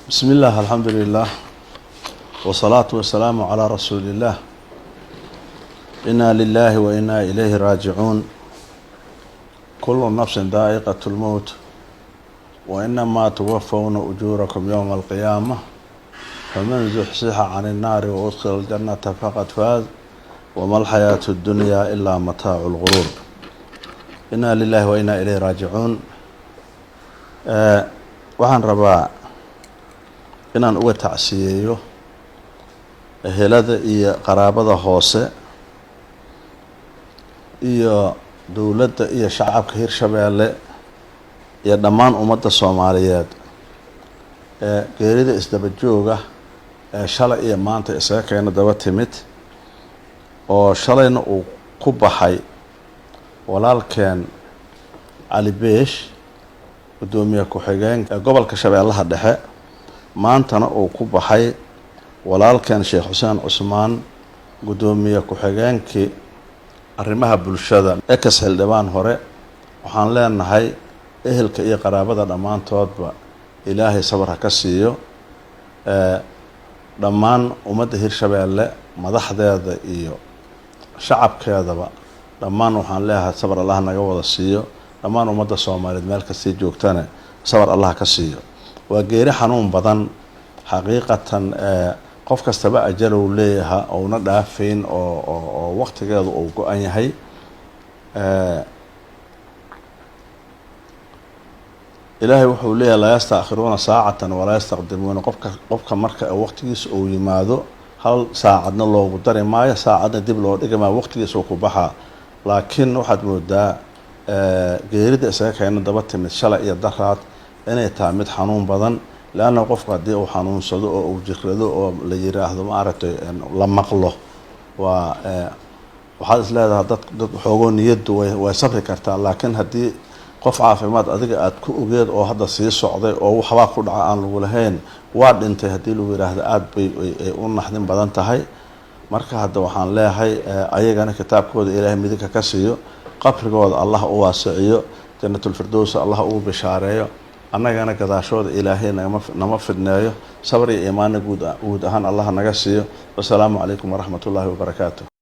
Bismi illah, alxamdu lilah, wasalaatu wasalaamu calaa rasuuli illah. Inna lilahi wa inna ilayhi raajicuun. Kulu nafsin daa'iqat lmowt wa inamaa tuwafawna ujuurakum yowma alqiyaama, faman zuxzixa can innaari waudkhila aljannata faqad faaz, wama alxayaatu اddunyaa ilaa mataacu lguruur. Inna lilahi wa inna ilayhi raajicuun. Waxaan rabaa inaan uga tacsiyeeyo ehelada iyo qaraabada hoose iyo dowladda iyo shacabka Hirshabeelle iyo dhammaan ummadda Soomaaliyeed ee geerida isdaba jooga ee shalay iyo maanta isaga keena daba timid, oo shalayna uu ku baxay walaalkeen Cali Beesh, guddoomiye ku-xigeen ee gobolka Shabeellaha Dhexe, maantana uu ku baxay walaalkeen Sheekh Xuseen Cusmaan, guddoomiye ku-xigeenkii arrimaha bulshada, ex xildhibaan hore. Waxaan leenahay ehelka iyo qaraabada dhammaantoodba Ilaahay sabar ha ka siiyo. Dhammaan ummadda Hirshabeelle, madaxdeeda iyo shacabkeedaba, dhammaan waxaan leeyahay sabar Allah naga wada siiyo. Dhammaan ummadda Soomaaliyeed meel kastii joogtana sabar Allah ka siiyo. Waa geeri xanuun badan xaqiiqatan. Qof kastaba ajalow leeyaha ouna dhaafayn oo waqtigeedu uu go-an yahay. Ilaahay wuxuu leeyahay: laa yastaakhiruuna saacatan walaa yastaqdimuuna. Qofka marka waqtigiisa uu yimaado, hal saacadna loogu dari maayo, saacadna dib loo dhigi maayo, waqtigiisa uu ku baxaa. Laakiin waxaad moodaa geerida isaga keena daba timid shalay iyo daraad inay tahay mid xanuun badan, leanna qofku haddii uu xanuunsado oo uu jirado oo la yiraahdo, maaragtay, la maqlo, waa waxaad is leedahay dad xoogoo niyaddu way sabri kartaa. Laakiin haddii qof caafimaad adiga aada ku ogeed oo hadda sii socday oo waxbaa ku dhaca aan lagu lahayn, waa dhintay haddii lagu yiraahdo, aada bay ay u naxdin badan tahay. Marka hadda waxaan leeyahay ayagana kitaabkooda Ilaahay midinka ka siiyo, qabrigooda Allah u waasiciyo, Jannatulfirdows Allah ugu bishaareeyo, annagana gadaashooda Ilaahay nama fidneeyo, sabr iyo iimaana guud ahaan Allah naga siiyo. Wasalaamu calaykum waraxmat ullaahi wabarakaatu.